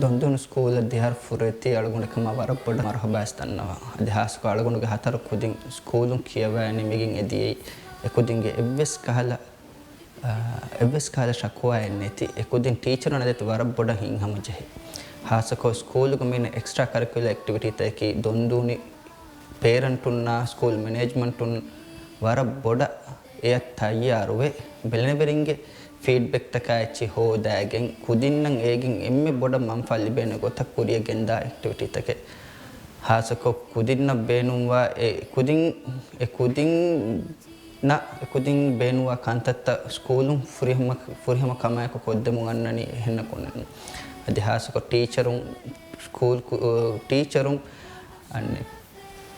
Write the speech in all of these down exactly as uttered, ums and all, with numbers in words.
ދޮންދޫނު ސްކޫލަށް ދިހަ ފުރެތި އަޅުގަނޑަކަމާ ވަރަށް ބޮޑަށް މަރުހަބާ ވެސް ދަންނަވަން. އަދި ހާއްސަކޮށް އަޅުގަނޑުގެ ހަތަރު ކުދިން ސްކޫލުން ކިޔަވައި ނިމިގެން އެ ދިޔައީ އެކުދިންގެ އެއްވެސް ކަހަލަ، އާ، އެއްވެސް ކަހަލަ ޝަކުވާއެއް ނެތި. އެކުދިން ޓީޗަރުން އަދި ވަރަށް ބޮޑަށް ހިތްހަމަޖެހި. ހާއްސަކޮށް ސްކޫލުގެ މިން އެކްސްޓްރާ ކަރިކުލަ އެކްޓިވިޓީތަކީ ދޮންދޫނި ޕޭރެންޓުންނާ ސްކޫލް މެނޭޖްމަންޓުން ވަރަށް ބޮޑަށް އެއަށް ތައްޔާރުވެ، ބެލެނިވެރިންގެ ފީޑްބެކްތަކާ އެއްޗެއް ހޯދާގެން ކުދިންނަށް އޭގެން އެންމެ ބޮޑަށް މަންފާ ލިބޭނެ ގޮތަށް ކުރިއަށް ގެންދާ އެކްޓިވިޓީތަކެއް. ހާއްސަކޮށް ކުދިންނަށް ބޭނުންވާ އެ ކުދިން، އެ ކުދިން ނަ، އެ ކުދިން ބޭނުންވާ ކަންތައްތައް ސްކޫލުން ފުރިހަމަ، ފުރިހަމަ ކަމާއެކު ކޮށްދެމުން އަންނަނީ އެހެންނަކުން. އަދި ހާއްސަކޮށް ޓީޗަރުން، ސްކޫލް ކު-، ޓީޗަރުން އަންނެ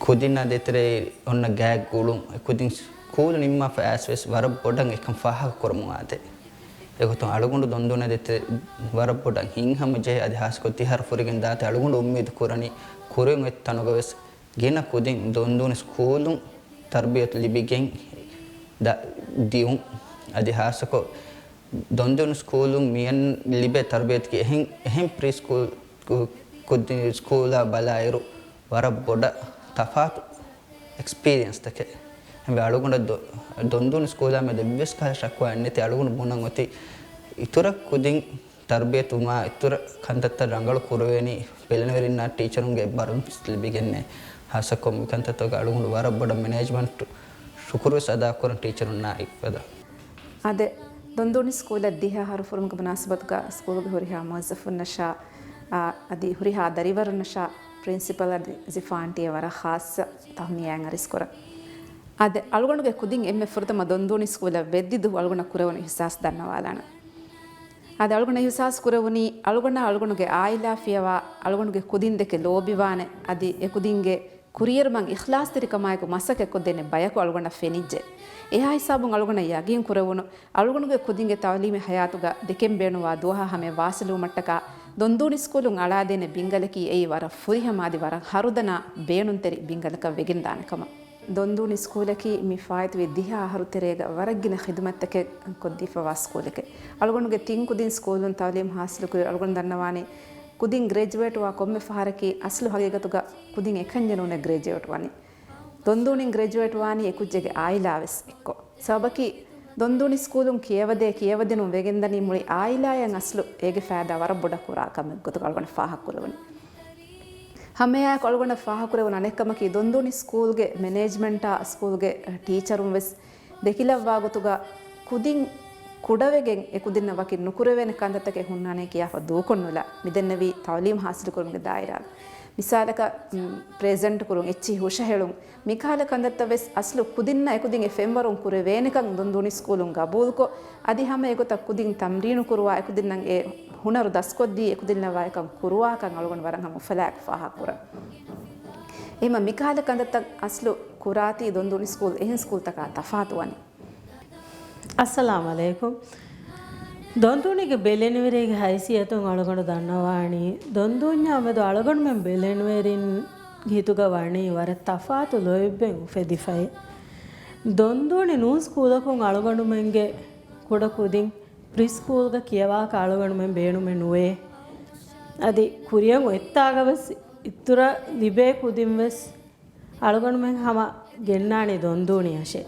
ކުދިންނާ ދޭތެރޭ އޮންނަ ގާތް ގުޅުން، އެ ކުދިން ސްކޫލު ނިންމާފަ އައިސް ވެސް ވަރަށް ބޮޑަށް އެކަން ފާހަގަ ކުރަމުން އާދޭ. އެގޮތުން އަޅުގަނޑު ދޮންދޫނާ ދޭތެރޭ ވަރަށް ބޮޑަށް ހިތްހަމަޖެހި. އަދި ހާއްސަކޮށް ދިހަ ފުރިގެން ދާތީ އަޅުގަނޑު އުއްމީދު ކުރަނީ ކުރިއަށް އޮތް ތަނުގަ ވެސް ގިނަ ކުދިން ދޮންދޫނި ސްކޫލުން ތަރްބިޔަތު ލިބިގެން ދަ-، ދިއުން. އަދި ހާއްސަކޮށް ދޮންދޫނި ސްކޫލުން މިއަން ލިބޭ ތަރްބިޔަތަކީ އެހެން، އެހެން ޕްރީ ސްކޫލް ކު-، ކުދި ސްކޫލާ ބަލާއިރު ވަރަށް ބޮޑަށް ތަފާތު އެކްސްޕީރިއަންސްތަކެއް. އެހެންވެ އަޅުގަނޑަށް ދޮ-، ދޮންދޫނި ސްކޫލާ މެދު އެއްވެސް ކަހަލަ ޝަކުވާއެއް ނެތި. އަޅުގަނޑު ބުނަން އޮތީ އިތުރަށް ކުދިން ތަރްބިޔަތު ވުމާ އިތުރަށް ކަންތައްތައް ރަނގަޅު ކުރެވޭނީ ބެލެނިވެރިންނާ ޓީޗަރުންގެ އެއްބާރުލުން ލިބިގެންނޭ. ހާއްސަކޮށް މި ކަންތައްތަކުގަ އަޅުގަނޑު ވަރަށް ބޮޑަށް މެނޭޖްމަންޓު ޝުކުރު ވެސް އަދާކުރަން ޓީޗަރުންނާ އެއްފަދަ. އާދެ، ދޮންދޫނި ސްކޫލަށް ދިހަ އަހަރު ފުރުމުގެ މުނާސަބަތުގަ ސްކޫލުގެ ހުރިހާ މުވައްޒަފުންނަށާ، އާ، އަދި ހުރިހާ ދަރިވަރުންނަށާ ޕްރިންސިޕަލް އަދި ޒިފާންޓީއަށް ވަރަށް ޚާއްޞަ ތަހުނިޔާއެއް އަރިސްކުރަން. އާދެ، އަޅުގަނޑުގެ ކުދިން އެންމެ ފުރަތަމަ ދޮންދޫނި ސްކޫލަށް ވެއްދި ދުވަހު އަޅުގަނޑަށް ކުރެވުނު އިހުސާސް ދަންނަވާލާނަން. އާދެ، އަޅުގަނޑަށް އިހުސާސް ކުރެވުނީ، އަޅުގަނޑާ އަޅުގަނޑުގެ އާއިލާ ފިޔަވާ، އަޅުގަނޑުގެ ކުދިން ދެކެ ލޯބިވާނެ، އަދި އެ ކުދިންގެ ކުރިއެރުމަށް އިޚްލާޞްތެރިކަމާއެކު މަސައްކަތްކޮށްދޭނެ ބަޔަކު އަޅުގަނޑަށް ފެނިއްޖެ. އެހާ ހިސާބުން އަޅުގަނޑަށް ޔަގީން ކުރެވުނު، އަޅުގަނޑުގެ ކުދިންގެ ތައުލީމީ ހަޔާތުގަ ދެކެން ބޭނުންވާ ދުވަހާ ހަމަޔަށް ވާސިލުވުމަށްޓަކާ، ދޮންދޫނި ސްކޫލުން އަޅާދޭނެ ބިންގަލަކީ އެއީ ވަރަށް ފުރިހަމަ އަދި ވަރަށް ހަރުދަނާ ބޭނުންތެރި ބިންގަލަކަށް ވެގެންދާނެ ކަމަށް. ދޮންދޫނި ސްކޫލަކީ މި ފާއިތުވި ދިހަ އަހަރު ތެރޭގަ ވަރަށް ގިނަ ޚިދުމަތްތަކެއް ކޮށްދީފަވާ ސްކޫލެކޭ. އަޅުގަނޑުގެ ތިން ކުދިން ސްކޫލުން ތައުލީމު ހާސިލުކުރި އަޅުގަނޑު ދަންނަވާނީ، ކުދިން ގްރެޖުއޭޓްވާ ކޮންމެ ފަހަރަކީ އަސްލު ހަގީގަތުގަ ކުދިން އެކަންޏެއް ނޫނޭ ގްރެޖުއޭޓް ވަނީ. ދޮންދޫނިން ގްރެޖުއޭޓް ވާނީ އެކުއްޖެއްގެ އާއިލާ ވެސް އެއްކޮށް. ސަބަބަކީ ދޮންދޫނި ސްކޫލުން ކިޔަވަދޭ ކިޔަވަދިނުން ވެގެންދަނީ މުޅި އާއިލާއަށް އަސްލު އޭގެ ފައިދާ ވަރަށް ބޮޑަށް ކުރާ ކަމެއް ގޮތުގަ އަޅުގަނޑަށް ފާހަގަކުރެވުނީ. ހަމައެއާއެކު އަޅުގަނޑަށް ފާހަގަކުރެވުނު އަނެއްކަމަކީ، ދޮންދޫނި ސްކޫލްގެ މެނޭޖްމަންޓާ ސްކޫލްގެ ޓީޗަރުން ވެސް ދެކިލައްވާ ގޮތުގަ ކުދިން ކުޑަވެގެން އެކުދިންނަށް ވަކި ނުކުރެވޭނެ ކަންތައްތަކެއް ހުންނާނެ ކިޔާފަ ދޫކޮށްނުލާ، މިދެންނެވީ ތައުލީމު ހާސިލުކުރުމުގެ ދާއިރާގަ. މިސާލަކަށް، ޕްރެޒެންޓް ކުރުން، އެއްޗިހި ހުށަހެޅުން، މިކަހަލަ ކަންތައްތައް ވެސް އަސްލު ކުދިންނަށް އެކުދިން އެ ފެންވަރުން ކުރެވޭނެކަން ދޮންދޫނި ސްކޫލުން ގަބޫލުކޮށް، އަދި ހަމަ އެގޮތަށް ކުދިން ތަމްރީނު ކުރުވާ، އެކުދިންނަށް އެ ހުނަރު ދަސްކޮށްދީ، އެކުދިންނަށް ވާ އެކަން ކުރުވާކަން އަޅުގަނޑު ވަރަށް ހަމަ އުފަލާއެކު ފާހަގަކުރަން. އެހެންމަ މިކަހަލަ ކަންތައްތައް އަސްލު ކުރާތީ ދޮންދޫނި ސްކޫލް އެހެން ސްކޫލްތަކާ ތަފާތުވަނީ. އައްސަލާމް ޢަލައިކުމް. ދޮންދޫނިގެ ބެލެނިވެރިއެއްގެ ހައިސިއްޔަތުން އަޅުގަނޑު ދަންނަވާނީ، ދޮންދޫންޏާ މެދު އަޅުގަނޑުމެން ބެލެނިވެރިން ހިތުގަ ވަނީ ވަރަށް ތަފާތު ލޯތްބެއް އުފެދިފައި. ދޮންދޫނި ނޫން ސްކޫލަކުން އަޅުގަނޑުމެންގެ ކުޑަކުދިން ޕްރީ ސްކޫލްގަ ކިޔަވާކަށް އަޅުގަނޑުމެން ބޭނުމެއް ނުވޭ. އަދި ކުރިއަށް އޮތްތާގަ ވެސް އިތުރަށް ލިބޭ ކުދިން ވެސް އަޅުގަނޑުމެން ހަމަ ގެންނާނީ ދޮންދޫނިއަށޭ.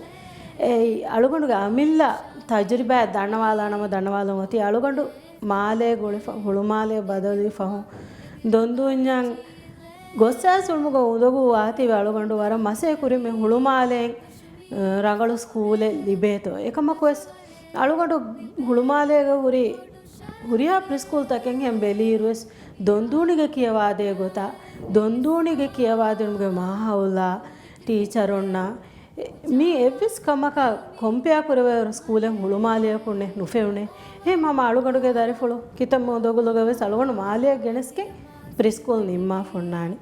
އެއީ، އަޅުގަނޑުގެ އަމިއްލަ ތަޖުރިބާއެއް ދަންނަވާލާނަމަ ދަންނަވާލަން އޮތީ، އަޅުގަނޑު މާލޭ ގުޅިފަ، ހުޅުމާލޭ ބަދަލުވި ފަހުން ދޮންދޫންޏަށް ގޮސް އައިސް އުޅުމުގަ އުނދަގޫ ވާތީވެ އަޅުގަނޑު ވަރަށް މަސޭ ކުރިން މި ހުޅުމާލޭން، އަ، ރަނގަޅު ސްކޫލެއް ލިބޭތޯ. އެކަމަކުވެސް އަޅުގަނޑު ހުޅުމާލޭގަ ހުރި ހުރިހާ ޕްރީ ސްކޫލްތަކެއްހެން ބެލިއިރުވެސް، ދޮންދޫނިގެ ކިޔަވާދޭ ގޮތާ، ދޮންދޫނިގެ ކިޔަވާދިނުމުގެ މާހައުލާ، ޓީޗަރުންނާ، މީ އެއްވެސް ކަމަކާ ކޮމްޕެއާ ކުރެވޭވަރު ސްކޫލެއް ހުޅުމާލެއަކުންނެއް ނުފެނުނޭ. އެހެން ހަމަ އަޅުގަނޑުގެ ދަރިފުޅު ކިތަންމެ އުނދަގުލުގަ ވެސް އަޅުގަނޑު މާލެއަށް ގެނެސްގެން ޕްރީ ސްކޫލް ނިންމާފަ ހުންނާނެ.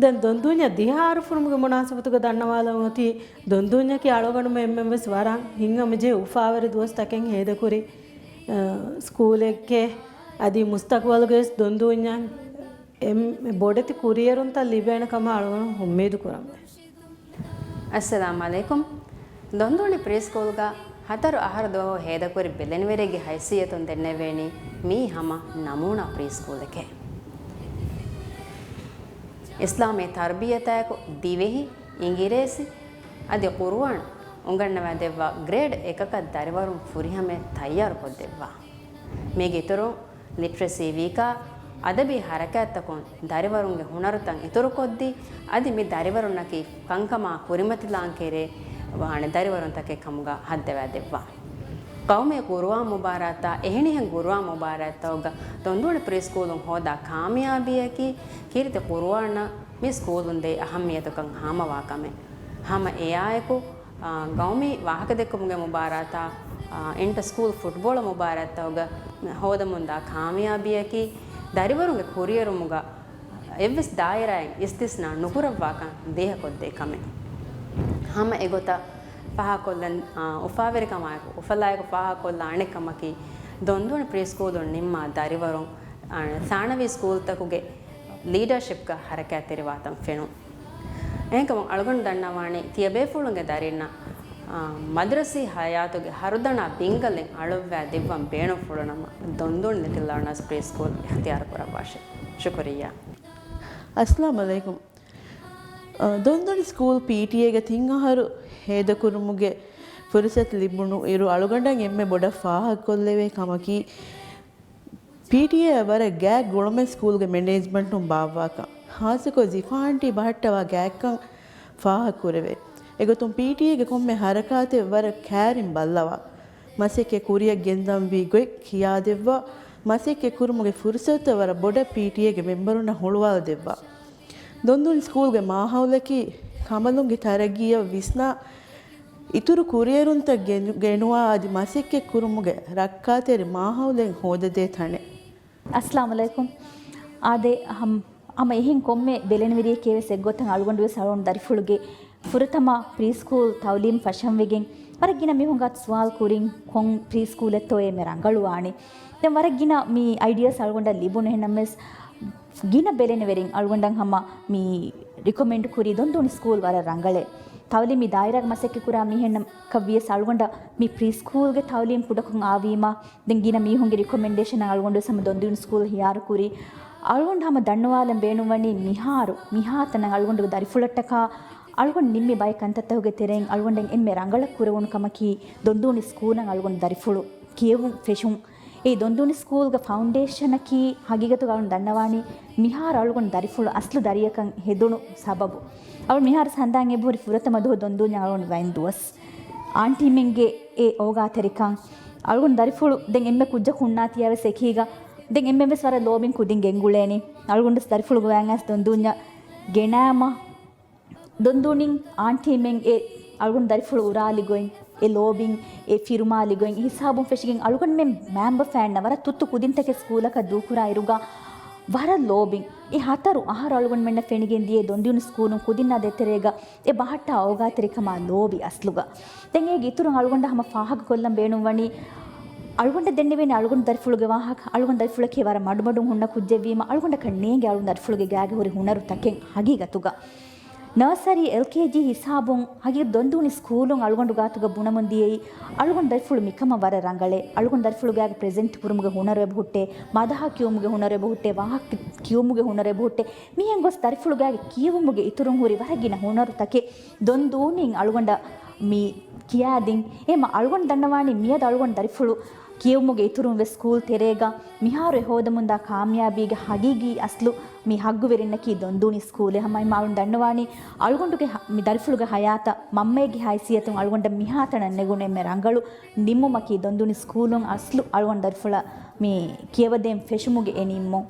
ދެން ދޮންދޫންޏަށް ދިހަ އަހަރު ފުރުމުގެ މުނާސަބަތުގަ ދަންނަވާލަން އޮތީ، ދޮންދޫންޏަކީ އަޅުގަނޑުމެން އެންމެން ވެސް ވަރަށް ހިތްހަމަޖެހި އުފާވެރި ދުވަސްތަކެއް ހޭދަކުރި، އަ، ސްކޫލެއްގެ އަދި މުސްތަގުބަލުގަ ވެސް ދޮންދޫންޏަށް އެންމެ ބޮޑެތި ކުރިއެރުންތައް ލިބޭނެ ކަމަށް އަޅުގަނޑު އުއްމީދު ކުރަމޭ. އައްސަލާމް ޢަލައިކުމް. ދޮންދޫނި ޕްރީ ސްކޫލްގަ ހަތަރު އަހަރު ދުވަހު ހޭދަކުރި ބެލެނިވެރިއެއްގެ ހައިސިއްޔަތުން ދެންނެވޭނީ މީ ހަމަ ނަމޫނާ ޕްރީސްކޫލެކޭ. އިސްލާމީ ތަރުބިޔަތާއެކު ދިވެހި، އިނގިރޭސި އަދި ޤުރުއާން އުނގަންނަވާދެއްވާ ގްރޭޑް އެކަކަށް ދަރިވަރުން ފުރިހަމަޔަށް ތައްޔާރުކޮށްދެއްވާ. މީގެ އިތުރުން ލިޓްރެސީ ވީކާ، އަދަބީ ހަރަކާތްތަކުން ދަރިވަރުންގެ ހުނަރުތައް އިތުރުކޮށްދީ، އަދި މި ދަރިވަރުންނަކީ ކަންކަމާ ކުރިމަތިލާން ކެރޭ ވާނެ ދަރިވަރުންތަކެއް ކަމުގަ ހައްދަވާދެއްވާ. ޤައުމީ ޤުރުއާން މުބާރާތާ އެހެނިހެން ޤުރުއާން މުބާރާތްތަކުގަ ދޮންދޫނި ޕްރީ ސްކޫލުން ހޯދާ ކާމިޔާބީއަކީ ކީރިތި ޤުރުއާނަށް މި ސްކޫލުން ދޭ އަހައްމިއްޔަތުކަން ހާމަވާ ކަމެއް. ހަމަ އެއާއެކު، އާ، ގައުމީ ވާހަކަދެއްކުމުގެ މުބާރާތާ، އާ، އިންޓަ ސްކޫލް ފުޓްބޯޅަ މުބާރާތްތަކުގަ ހޯދަމުންދާ ކާމިޔާބީއަކީ ދަރިވަރުންގެ ކުރިއެރުމުގަ އެއްވެސް ދާއިރާއެއް އިސްތިސްނާ ނުކުރައްވާކަން ދޭހަކޮށްދޭ ކަމެއް. ހަމަ އެގޮތަށް ފާހަގަކޮށްލަން، އާ، އުފާވެރިކަމާއެކު އުފަލާއެކު ފާހަގަކޮށްލާ އަނެއް ކަމަކީ، ދޮންދޫނި ޕްރީ ސްކޫލުން ނިންމާ ދަރިވަރުން، އާ، ސާނަވީ ސްކޫލްތަކުގެ ލީޑަރޝިޕްގަ ހަރަކާތްތެރިވާތަން ފެނުން. އެހެންކަމުން އަޅުގަނޑު ދަންނަވާނީ ތިޔަބޭފުޅުންގެ ދަރިންނަށް، އާ، މަދްރަސީ ހަޔާތުގެ ހަރުދަނާ ބިންގަލެއް އަޅުއްވާ ދެއްވަން ބޭނުންފުޅު ނަމަ، ދޮންދޫނި ލިޓިލް ލާނާސް ޕްރީ ސްކޫލް އިޚްތިޔާރު ކުރައްވާށެ. ޝުކުރިއްޔާ. އައްސަލާމު ޢަލައިކުމް. އަ، ދޮންދޮނި ސްކޫލް ޕީޓީއޭގަ ތިން އަހަރު ހޭދަކުރުމުގެ ފުރުސަތު ލިބުނު އިރު، އަޅުގަނޑަށް އެންމެ ބޮޑަށް ފާހަގަކޮށްލެވޭ ކަމަކީ، ޕީޓީއޭ ވަރަށް ގާތް ގުޅުމެއް ސްކޫލްގެ މެނޭޖްމަންޓުން ބާއްވާކަން. ހާއްސަކޮށް ޒިފާ އަންޓީ ބަހައްޓަވާ ގާތްކަން ފާހަގަކުރެވޭ. އެގޮތުން ޕީޓީއޭގެ ކޮންމެ ހަރަކާތެއް ވަރަށް ކައިރިން ބައްލަވާ، މަސައްކަތް ކުރިއަށް ގެންދަންވީ ގޮތް ކިޔާދެއްވާ، މަސައްކަތް ކުރުމުގެ ފުރުސަތުތައް ވަރަށް ބޮޑަށް ޕީޓީއޭގެ މެމްބަރުންނަށް ހުޅުވާލަދެއްވާ. ދޮންދޮނި ސްކޫލްގެ މާހައުލަކީ ކަނބަލުންގެ ތަރައްގީއަށް ވިސްނާ، އިތުރު ކުރިއެރުންތައް ގެން-، ގެނުވާ އަދި މަސައްކަތް ކުރުމުގެ ރައްކާތެރި މާހައުލެއް ހޯދަދޭ ތަނެއް. އައްސަލާމު ޢަލައިކުމް. އާދެ، ހަމް-، ހަމަ އެހެން ކޮންމެ ބެލެނިވެރިއެކޭ ވެސް އެއްގޮތަށް އަޅުގަނޑު ވެސް އަޅުގަނޑު ދަރިފުޅުގެ ފުރަތަމަ ޕްރީ ސްކޫލް ތައުލީމް ފަށަންވެގެން، ވަރަށް ގިނަ މީހުން ގާތު ސުވާލު ކުރިން، ކޮން ޕްރީ ސްކޫލެއްތޯއޭ މެ ރަނގަޅުވާނީ؟ ދެން ވަރަށް ގިނަ މި އައިޑިއާސް އަޅުގަނޑަށް ލިބުނު. އެހެންނަމަވެސް، ގިނަ ބެލެނިވެރިން އަޅުގަނޑަށް ހަމަ މި ރިކޮމެންޑް ކުރީ ދޮންދޫނި ސްކޫލް ވަރަށް ރަނގަޅޭ. ތައުލީމީ ދާއިރާގެ މަސައްކަތް ކުރާ މީހެއް ކަން ވިޔަސް އަޅުގަނޑަށް މި ޕްރީ ސްކޫލްގެ ތައުލީމް ކުޑަކޮށް އާވީމާ، ދެން ގިނަ މީހުންގެ ރިކޮމެންޑޭޝަން އަޅުގަނޑު ވެސް ހަމަ ދޮންދޫނި ސްކޫލް ހިޔާރު ކުރީ. އަޅުގަނޑު ހަމަ ދަންނަވާލަން ބޭނުންވަނީ މިހާރު، މިހާތަނަށް އަޅުގަނޑުގެ ދަރިފުޅަށްޓަކާ އަޅުގަނޑު ނިންމި ބައެއް ކަންތައްތަކުގެ ތެރެއިން އަޅުގަނޑަށް އެންމެ ރަނގަޅަށް ކުރެވުނު ކަމަކީ ދޮންދޫނި ސްކޫލަށް އަޅުގަނޑު ދަރިފުޅު ކިޔެވުން ފެށުން. އެ ދޮންދޫނި ސްކޫލްގެ ފައުންޑޭޝަނަކީ ހަގީގަތުގަ އަޅުން ދަންނަވާނީ މިހާރު އަޅުގަނޑު ދަރިފުޅު އަސްލު ދަރިއަކަށް ހެދުނު ސަބަބު. އަޅު މިހާރު ހަނދާން އެބަހުރި ފުރަތަމަ ދުވަހު ދޮންދޫންޏަށް އަޅުގަނޑު ވައިން ދުވަސް. އާންޓީމެންގެ އެ އޯގާތެރިކަން. އަޅުގަނޑު ދަރިފުޅު ދެން އެންމެ ކުއްޖަކު ހުންނާތީއާ ވެސް އެކީގަ ދެން އެންމެން ވެސް ވަރަށް ލޯބިން ކުދިން ގެންގުޅޭނީ. އަޅުގަނޑު ވެސް ދަރިފުޅު ގޮވާން އައިސް ދޮންދޫންޏަށް ގެނައިމަ ދޮންދޫނިން އާންޓީމެން އެ އަޅުގަނޑު ދަރިފުޅު އުރާލި ގޮތް، އެ ލޯބިން، އެ ފިރުމާލި ގޮތް ހިސާބުން ފެށިގެން އަޅުގަނޑުމެން މައިންބަފައިންނަށް ވަރަށް ތުއްތު ކުދިންތަކެއް ސްކޫލަކަށް ދޫކުރާ އިރުގަ ވަރަށް ލޯބިން. އެ ހަތަރު އަހަރު އަޅުގަނޑުމެންނަށް ފެނިގެން ދިޔަ ދޮންދޫނި ސްކޫލުން ކުދިންނާ ދޭތެރޭގަ އެ ބަހައްޓާ އޯގާތެރިކަމާ ލޯބި އަސްލުގަ. ދެން އޭގެ އިތުރުން އަޅުގަނޑަށް ހަމަ ފާހަގަކޮށްލަން ބޭނުންވަނީ، އަޅުގަނޑަށް ދެންނެވޭނެ އަޅުގަނޑު ދަރިފުޅުގެ ވާހަކަ، އަޅުގަނޑު ދަރިފުޅަކީ ވަރަށް މަޑުމަޑުން ހުންނަ ކުއްޖެއްވީމަ، އަޅުގަނޑަކަށް ނޭނގެ އަޅުގަނޑު ދަރިފުޅުގެ ގާގެ ހުރި ހުނަރު ތަކެއް ހަގީގަތުގަ. ނާސަރީ އެލްކޭޖީ ހިސާބުން ހަގީގަތު ދޮންދޫނި ސްކޫލުން އަޅުގަނޑު ގާތުގަ ބުނަމުން ދިޔައީ، އަޅުގަނޑު ދަރިފުޅު މިކަމަށް ވަރަށް ރަނގަޅޭ. އަޅުގަނޑު ދަރިފުޅު ގާގެ ޕްރެޒެންޓް ކުރުމުގެ ހުނަރު އެބަހުއްޓޭ، މަދަހަ ކިޔުމުގެ ހުނަރު އެބަހުއްޓޭ، ވާހަކަ ކިޔުމުގެ ހުނަރު އެބަހުއްޓޭ. މިހެން ގޮސް ދަރިފުޅު ގާގެ ކިޔެވުމުގެ އިތުރުން ހުރި ވަރަށް ގިނަ ހުނަރު ތަކެއް ދޮންދޫނިން އަޅުގަނޑަށް މި ކިޔާދިން. އެހެމަ އަޅުގަނޑު ދަންނަވާނީ މިއަދު އަޅުގަނޑު ދަރިފުޅު ކިޔެވުމުގެ އިތުރުން ވެސް ސްކޫލް ތެރޭގަ މިހާރު އެ ހޯދަމުންދާ ކާމިޔާބީގެ ހަގީގީ އަސްލު މި ހައްގުވެރިންނަކީ ދޮންދޫނި ސްކޫލެއް. ހަމަ އެމަ އަޅުން ދަންނަވާނީ އަޅުގަނޑުގެ ހަ-، މި ދަރިފުޅުގެ ހަޔާތަށް މަންމައެއްގެ ހައިސިއްޔަތުން އަޅުގަނޑަށް މިހާތަނަށް ނެގުނު އެންމެ ރަނގަޅު ނިންމުމަކީ ދޮންދޫނި ސްކޫލުން އަސްލު އަޅުގަނޑު ދަރިފުޅަށް މި ކިޔަވަދޭން ފެށުމުގެ އެ ނިންމުން.